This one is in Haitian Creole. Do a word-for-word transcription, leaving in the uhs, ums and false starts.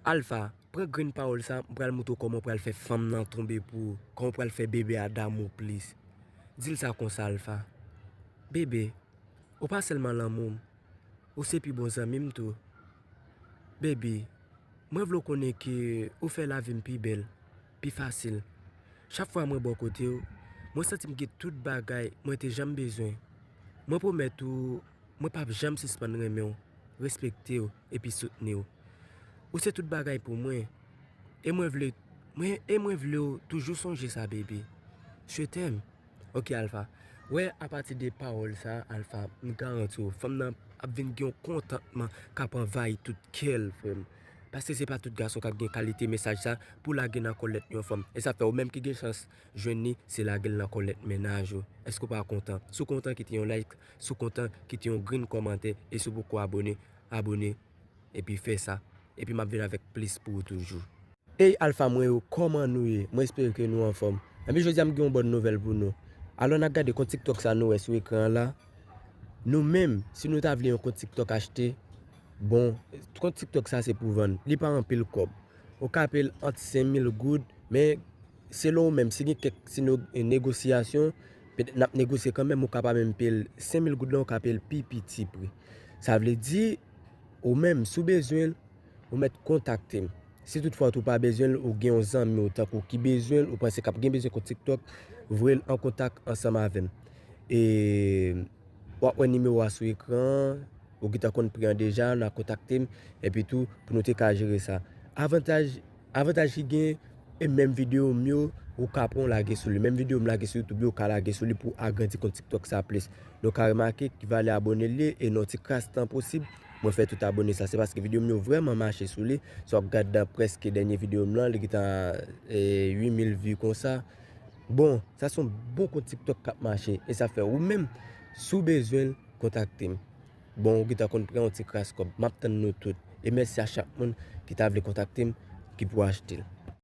Alpha, pran grenn pawòl sa, m pral montre w kòman w pral fè fanm nan tonbe pou ou, kòman w pral fè bebe a damou plis. Di l sa konsa, Alpha. Bebe, ou pa sèlman lanmou m, ou se pi bon zanmi m tou. Bebe, mwen vle w konnen ke ou fè lavi m pi bèl, pi fasil. Chak fwa mwen bò kote w, mwen santi m gen tout bagay mwen te janm bezwen. Mwen pwomèt ou, mwen p ap janm sispann renmen w, respekte w, epi soutni w. Ou se tout bagay pou mwen. E mwen vle, mwen, e mwen vle w toujou sonje sa, bebe. Je t'aime. Ok, Alpha. Wè, apati de pawòl sa, Alpha, m garanti w, fanm nan ap vin gen yon kontantman k ap anvayi tout kè l, frè m. Paske se pa tout gason k ap gen kalite mesaj sa pou lage nan kòlèt yon fanm. E sa fè ou menm ki gen chans jwenn li, se lage l nan kòlèt mennaj ou. Èske w pa kontan? Si w kontan, kite yon like. Si w kontan, kite yon grenn kòmantè. E si w poko abòne, abòne. Epi fè sa. Epi m ap vin avèk plis pou ou toujou. Ey Alpha mwen yo, kòman nou ye? Mwen espere ke nou anfòm. Ebyen, jodi a m gen yon bòn nouvèl pou nou. Alò, n ap gade kont TikTok sa nou wè sou ekran an la. Nou menm, si nou ta vle yon kont TikTok achte, bon, kont TikTok sa se pou vann. Li pa anpil kòb. Ou ka peye l ant senk mil goud, men selon ou menm, si gen kèk, si nou, e, negosyasyon, petèt n ap negosye kanmenm, ou ka pa menm peye l senk mil goud lan, ou ka peye l pi piti pri. Sa vle di, ou menm, si w bezwen l, ou mèt kontakte m. Si toutfwa tou pa bezwen l, ou gen yon zanmi w tankou ki bezwen l, ou panse k ap gen bezwen kont TikTok, voye l an kontak ansanm avè m. E w ap wè nimewo a sou ekran an, ou gentan konn pri an deja, n a kontakte m, epi tou, pou nou te ka jere sa. Avantaj, avantaj ki gen, e menm videyo m yo, ou ka pran w lage sou li. Menm videyo m lage sou YouTube yo, ou ka lage sou li pou agrandi kont TikTok sa plis. Nou ka remake ki valè abòne l ye, e nan yon ti kras tan posib, mwen fè tout abòne sa. Se paske videyo m yo vrèman mache sou li. Si w ap gade nan prèske dènye videyo m lan, li gentan, e, uit mil vi konsa. Bon, sa se yon bon kont TikTok k ap mache. E sa fè ou menm, si w bezwen l, kontakte m. Bon, ou gentan konn pran yon ti kras kòb. M ap tann nou tout. E mèsi a chak moun ki ta vle kontakte m, ki pou achte l.